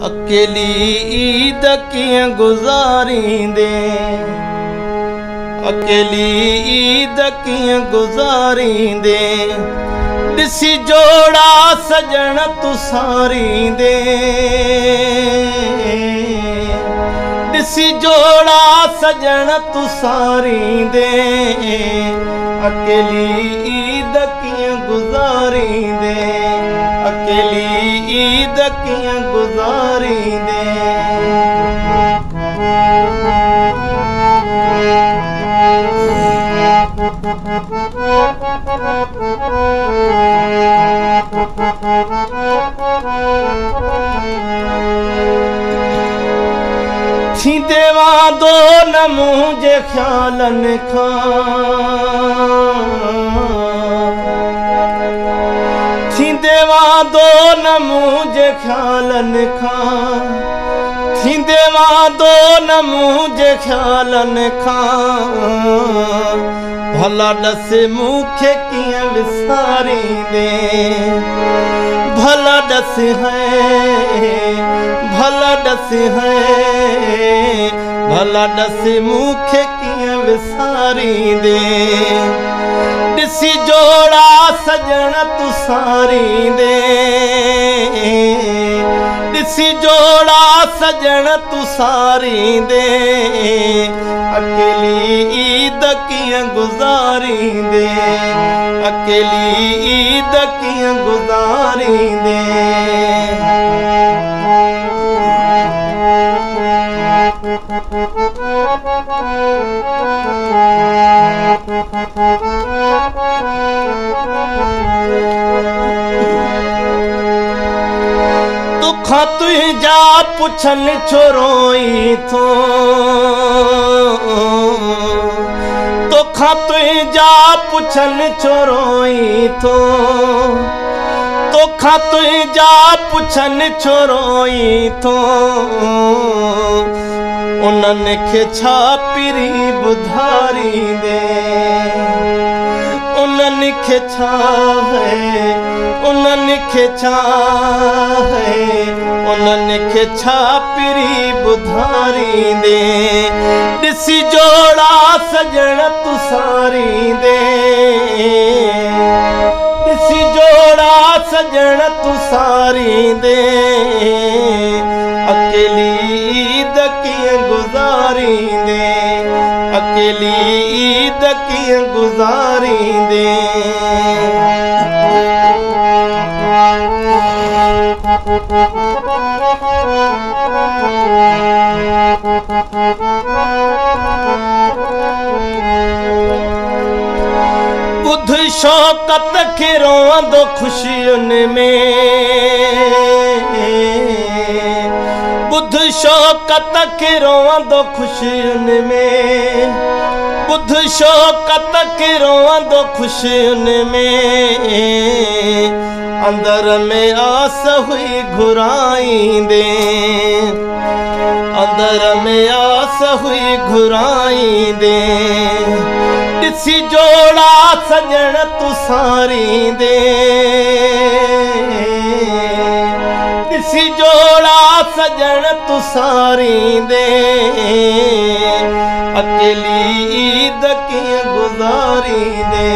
अकेली ईद कीअं गुज़ारींदे, अकेली ईद कीअं गुज़ारींदे, ॾिसी जोड़ा सजण तूं सारींदे, ॾिसी जोड़ा सजण तूं सारींदे, अकेली ईद कीअं गुज़ारींदे, अकेली ईद कीअं गुज़ारींदे। थींदे वांदो न मुंहिंजे ख़्यालनि खां, थींदे वांदो न मुंहिंजे ख़्यालनि खां, थींदे वांदो न मुंहिंजे ख़्यालनि खां, भला ॾस मूंखे कीअं विसारींदे, भला ॾस है, भला ॾस है, भला ॾस मूंखे कीअं विसारींदे, ॾिसी जोड़ा सजण तूं सारींदे, ॾिसी जोड़ा सजण तूं सारींदे, अकेली ईद कीअं गुज़ारींदे, अकेली ईद कीअं गुज़ारींदे। तोखां तुंहिंजा पुछनि छो रोई थो, तोखां तुंहिंजा पुछनि छो रोई थो, तोखां तुंहिंजा पुछनि छो रोई थो, उन्हनि खे छा पीरी ॿुधारींदे, उन्हनि खे छा है, उन्हनि खे छा है, उन्हनि खे छा पीरी ॿुधारींदे, ॾिसी जोड़ा सजण तूं सारींदे, ॾिसी जोड़ा सजण तूं सारींदे, अकेली ईद कीअं गुज़ारींदे, अकेली ईद कीअं गुज़ारींदे। ॿुध शौकत खे रोअंदो ख़ुशियुनि में, ॿुध शौकत खे रोअंदो ख़ुशियुनि में, ॿुध शौकत खे रोअंदो ख़ुशियुनि में, अंदर में आस हुई घुराईंदे, अंदर में आस हुई घुराईंदे, ॾिसी जोड़ा सजण तूं सारींदे, ॾिसी जोड़ा सजण तूं सारींदे, अकेली ईद कीअं गुज़ारींदे,